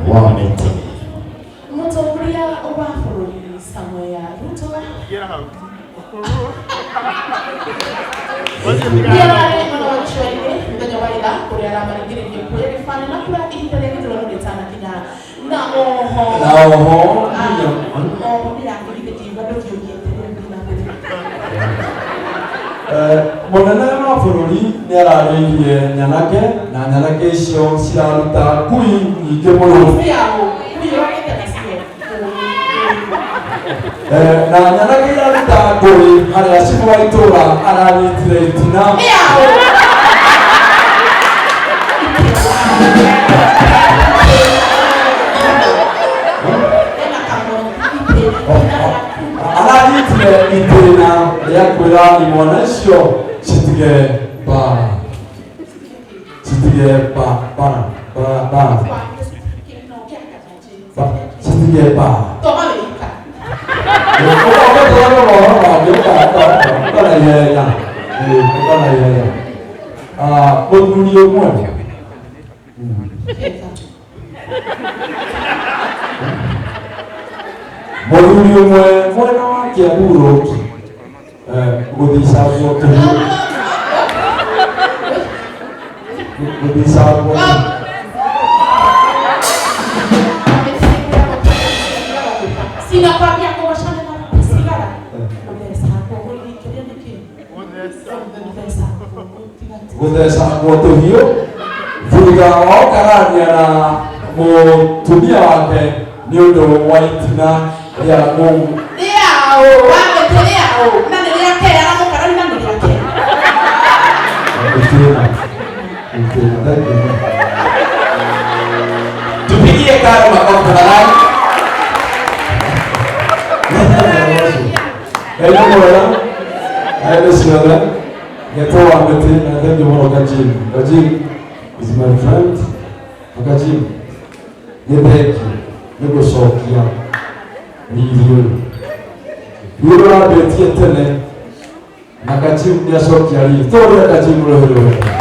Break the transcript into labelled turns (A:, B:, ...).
A: Wa mĩtĩ.
B: Mũtongoria wa bũrũri Samoei Ruto nĩararĩ mwena wa gĩcũa-inĩ mũthenya wa ira kũrĩa aramaringĩrĩirie kuoya gĩbandĩ na kura ihinda rĩa gĩthurano rĩtanakinya na oho.
A: Na oho.
B: Oho nĩrakĩrire ngiuga ndũthiũkĩte rĩu ndinakũthia.
A: Mũnene wa bũrũri nĩ ararĩirie nyanake na nyanake icio ciraruta ngui nyingĩ mũno.
B: Nĩ yaũ ngui yokĩte nacio?
A: Na nyanake iraruta ngui harĩa cibũ wa itũũra aranyitire itina.
B: Nĩ yaũ? Ena kamwe
A: Aranyitire itĩna rĩa kwĩra imwana icio citige mbara, citige bara bara bara, citige mbara.
B: Toma wĩika.
A: Ũka na ihenya, ũka na ihenya. Mũthuri ũmwe. Mũthuri ũmwe mwena wa Kiambu Road, gũthicangwo tũhiũ, gũthicangwo.
B: Sinakwambia kuwashana na sigara gũthecangwo gũthikĩria nĩkĩ gũthecangwo?
A: Gũthecangwo tũhiũ thutha wa ũkarania na mũtumia wake nĩ ũndũ wa itina rĩa mũ.
B: Rĩaũ wamĩtĩ rĩaũ na nĩ rĩake aramũkarani na nĩ rĩake.
A: Itĩna, itĩna, thank you.
C: Tupigie Karo makofi tafadhali.
A: Ngai nĩ mwega hĩndĩ ciothe. Ngetwo wa mĩtĩ na thank you mũno Kajim. Kajim is my friend. Na Kajim, nĩ thengiũ nĩ gũcokia riri ũyũ. Riri ũrambĩtie tene na Kajim nĩ acokia riri. Tũrĩre Kajim rũhĩ rwega.